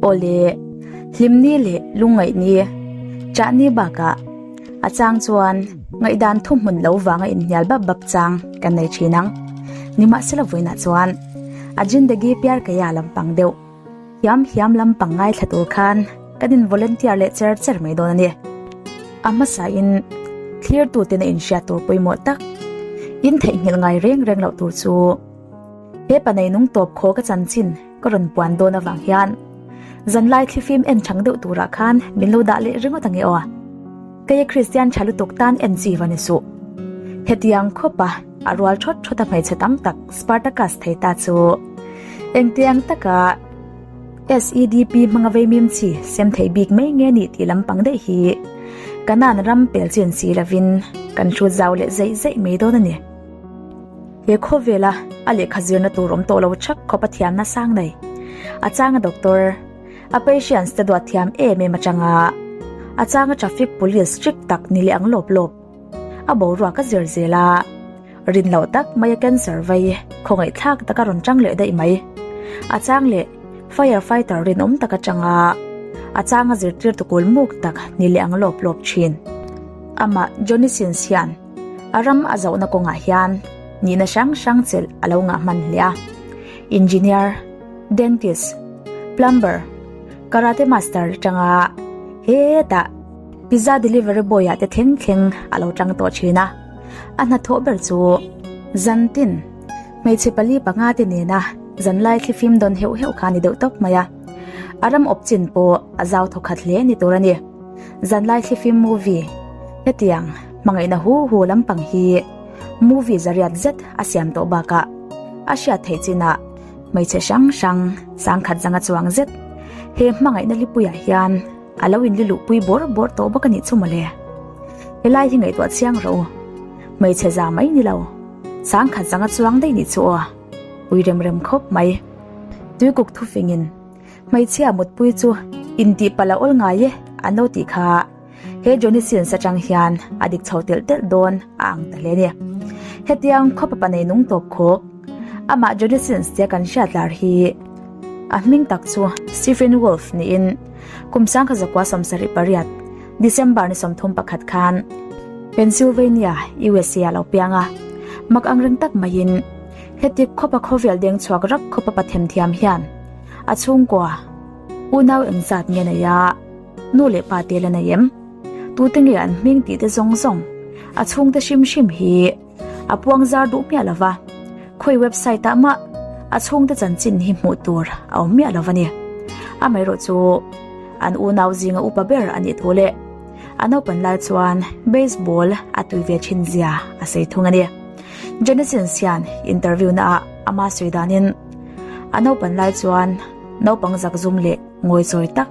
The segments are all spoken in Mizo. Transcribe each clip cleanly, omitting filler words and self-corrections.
Awle, hlimni leh lungngaihni, chahni bakah a chang chuan ngaihdan thuhmun lo vanga inhnial bap bap chang kan nei thin ang. Nimahsela vawiinah chuan a Jindagi Pyar Kaya lampang deuh hiam hiam lampang ngaithla tur khan kan in volunteer leh cher cher mai dawn a ni. A hmasain thlirtuten a inhriat tur pawimawh tak, in theihnghilh ngai reng reng loh tur chu he pa neinung tawp khaw ka chanchin ka rawn puan dawn avang hian zanlai thlifim en chang deuh turah khan min lo dah leh ringawt ange aw. Keia Kristian tha lutuk tan en chi va ni suh. Hetiang khawpa a rual thawt thawt a hmeichhe tam tak Spartacus thei ta chu engtiang taka SEDP hmanga veimim chi sem thei bik mai nge ni tih lampang daih hi Kanan ram pel chin si lovin kan hrut zau leh zeih zeih mai dawn a ni. He khawvela a lehkha zirna tur awm tawh lo chak khawp a thiamna sang nei. A changa doctor, a patients te duat thiam em em atanga a changa traffic police strict tak ni leh ang lawp lawp. A boruak a zir zel a, rin loh tak mai a cancer vei khawngaih thlak tak a rawn tang leh daih mai. A chang leh fire fighter rinawm tak atanga a changa zirtir tukul muk tak ni leh ang lawp lawp thin. Amah Johnny Sins hian A ram a zohna kawngah hian nihna hrang hrang chelh a lo ngah hman hle a. Engineer, Dentist, Plumber, Karate Master atanga hetah Pizza Delivery Boy ah te thleng thleng a lo tang tawh thin a. A hnathawh ber chu zantin hmeichhe pali panga te nena zanlai thlifim dawn heuh heuh kha a ni deuh tawp mai a. A ram awp chin pawh a zau thawkhat hle ni tur a ni. Zanlai thlifim movie hetiang hmangaihna hu hu lampang hi movie zariat zet a siam tawh bakah a hriat theih chinah hmeichhe hrang hrang sangkhat zanga chuang zet he hmangaihna lipuiah hian a lo inli luhpui bawr bawr tawh bawk a nih chu mawle. Helai hi ngaihtuah chiang rawh u, hmeichhe za mai ni lo sangkhat zanga chuang daih nih chu aw, pui rem rem khawp mai. Tuikuk thufingin Hmeichhia mutpui chu intih palh a awl ngai e an lo tih kha he Johnny Sins atang hian a dik chho telh telh dawn a ang ta hle a ni. Hetiang khawpa pa nei nung tawp khawk amah Johnny Sins tia kan hriat lar hi a hming tak chu Stephen Wolf niin kum 1978 December ni 31 khan Pennsylvania, USA a lo piang a. Mak angreng tak maiin heti khawpa khawvel deng chhuak rak khawpa pa themthiam hian A chhungkua, unau engzat nge nei a, nu leh pa te la nei em? Tute nge an hming tih te zawng zawng, a chhungte hrim hrim hi a puang zar duh miah lo va, khawi website ah mah a chhungte chanchin hi hmuh tur a awm miah lo va ni. Amaherawh chu an unau zinga upa ber a nih thu leh a naupan lai chuan baseball a tui ve thin zia a sawi thung a ni. Genesis hian interview na ah ama sawi danin A naupan lai chuan naupang zak zum leh ngawi chawi tak,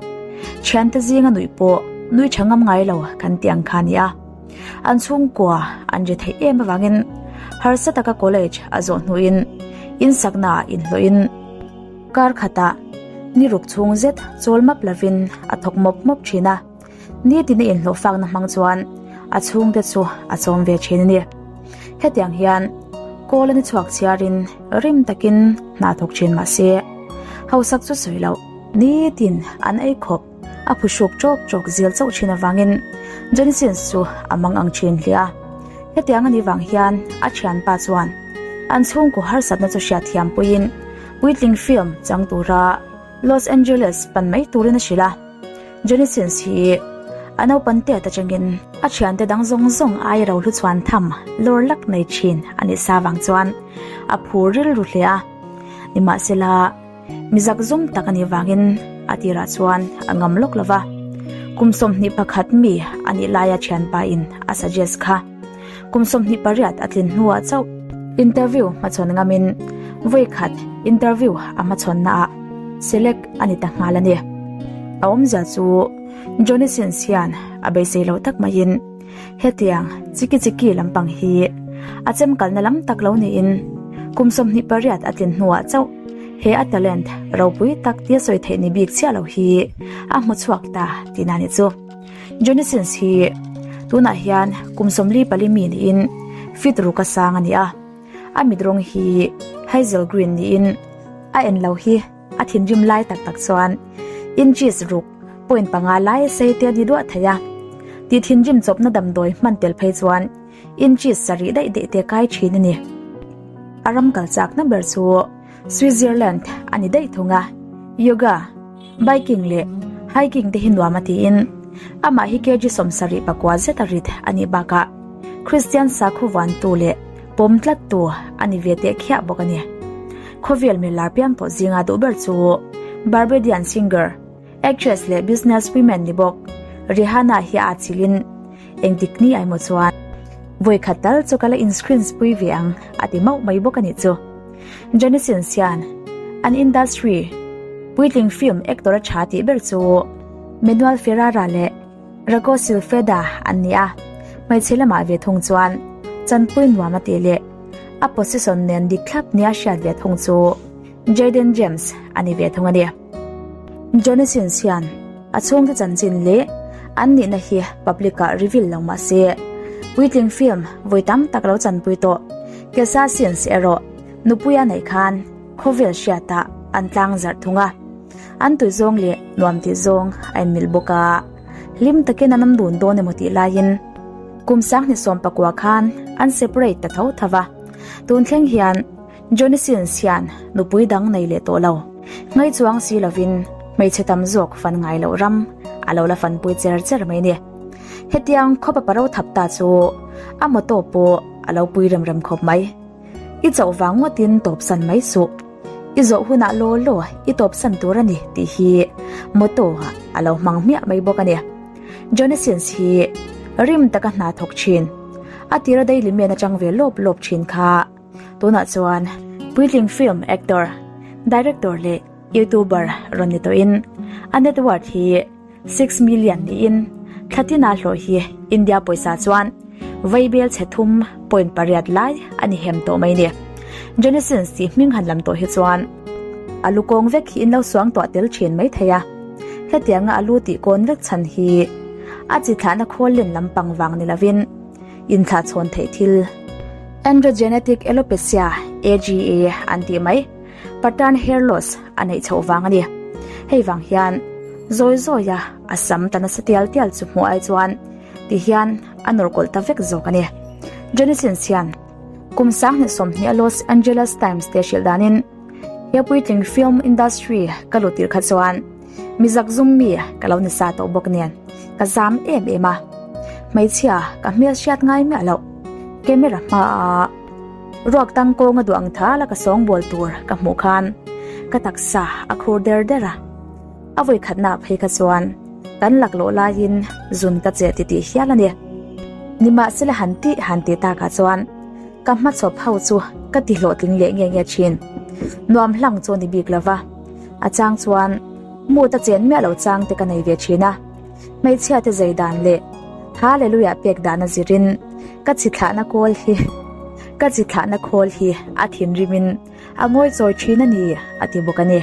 thiante zinga nuih pawh nui tha ngam ngai lo kan tih ang kha a ni a. An chhungkua an ri theih em avangin harsa taka college a zawh hnuin insaknaah inhlawhin kar khatah ni ruk chhung zet chawl map lovin a thawk mawp mawp thin a. Nitin a inhlawh fakna hmang chuan a chhungte chu a chawm ve thin a ni. Hetiang hian kawl a ni chhuak chhiarin rim takin hna thawk thin mah se, hausak chu sawi loh nitin an ei khawp a phuhruk tawk tawk zil chauh thin avangin Genesis chu a mang ang thin hle a. Hetiang a nih vang hian a thianpa chuan an chhungkaw harsatna chu hriatthiam puiin puitling film chang tura Los Angeles pan mai turin a hrilh a. Johnny Sins hi a naupan tet atangin a thiante dang zawng zawng ai ro hlu chhuan tham lawr lak nei thin a nih sa vang chuan a phur rilru hle a. Nimahsela, mi zakzum tak a nih vangin a tirah chuan a ngam lawk lo va. Kum 21 mi a nih laia thianpa in a suggest kha kum 28 a tlin hnuah chauh interview hmachhawn ngamin vawi khat interview a hmachhawnnaah select a ni ta nghal a ni. A awmzia chu Johnny Sins hian a beisei lo tak maiin hetiang chiki chiki lampang hi a chem kalna lam tak lo niin kum 28 a tlin hnuah chauh he a talent ropui tak tia sawi theih ni bik chiah lo hi a hmu chhuak ta tihna ni chu. Johnny Sins hi tunah hian kum 44 mi niin fit ruk a sang a ni a. A mit rawng hi hazel green niin a en lo hi a thinrim lai tak tak chuan Inches ruk point panga lai sei te a ni duah thei a. Tih thinrim chawpna damdawi hman tel phei chuan inches sarih daih daih te kai thin a ni. A ram kal chakna ber chu Switzerland a ni daih thung a, yoga, biking leh hiking te hi nuam a tiin amah hi kg 74 zet a rit a nih bakah Kristian sakhaw vantu leh pawm tlattu a ni ve teh khiah bawk a ni. Khawvel milar piang tawh zinga duh ber chu Barbadian singer, actress leh business women ni bawk Rihanna hi a chilin engtik ni aimaw chuan vawi khat tal chu ka la in-screens pui ve ang a ti mauh mai bawk a nih chu. Johnny Sins hian an industry puitling film actor a tha tih ber chu Manuel Ferrara leh Rocco Siffredi an ni a, hmeichhe lamah ve thung chuan chanpui nuam a tih leh a position nen dik thlap nia hriat ve thung chu Jayden James a ni ve thung a ni. Johnny Sins hian a chhungte chanchin leh an nihna hi public ah reveal lo mah se puitling film vawi tam tak lo chanpui tawh Kesa Sins erawh nupuia neih khan khawvel hriatah an tlang zarh thung a. An tui zawng leh nuam tih zawng a inmilh bawk a, hlim takin an awm dun dawn emaw tih laiin kum 2019 khan an separate ta tho tho va. Tun thleng hian Johnny Sins hian nupui dang nei leh tawh lo. Ngai chuang si lovin hmeichhe tam zawk fan ngai loh ram a lo la fanpui cher cher mai ni. Hetiang khawpa paro thap ta chu a motto pawh a lo pui rem rem khawp mai. I chauh vang ngawtin tawpsan mai suh. I zawh hunah law law i tawpsan tur a ni tih hi motto ah a lo hmang hmiah mai bawk a ni. Johnny Sins hi rim taka hna thawk thin, a tira Daily Man atang ve lawp lawp thin kha tunah chuan puitling film actor, director leh youtuber rawn ni tawhin a net worth hi 6 million niin thla tina hlawh hi India pawisa chuan vaibel chhe thum point pariat lai a ni hem tawh mai ni. Johnny Sins tih hming han lam tawh hi chuan a lu kawng vek hi in lo suang tuah tel thin mai thei a. Hetianga a lu tih kawn vek chhan hi a chi thlahna khawl len lampang vang ni lovin inthlah chhawn theih thil Androgenetic Alopecia, AGA, an tih mai. Pattern hair loss a neih chhoh vang a ni. Hei vang hian zawi zawia a sam ta nasa tial tial chu hmuh ai chuan ti hian a nawr kawlh ta vek zawk a ni. Johnny Sins hian kum 2020 a Los Angeles Times te hrilh danin he puitling film industry ka lut tir kha chuan mi zakzum mi ka lo ni sa tawh bawk nen ka zam em em a. Hmeichhia ka hmel hriat ngai miah loh camera hmaah Ruak tang kawnga duh ang thala ka sawngbawl tur ka hmuh khan ka taksa a khur der der a. A vawi khatna phei kha chuan kan laklawh laiin zun ka che titih hial a ni. Nimahsela han tih han tih takah chuan ka hmachhawp ho chu ka ti hlawhtling leh nge nge thin. Nuam hlang chu a ni bik lova, a chang chuan mood a chen miah lo chang te ka nei ve thin a. Hmeichhia te zei dan leh Hallelujah pek dan a zirin ka chi thlahna kawl hi ka chi thlahna khawl hi a thinrimin a ngawi chawi thin a ni a ti bawk a ni.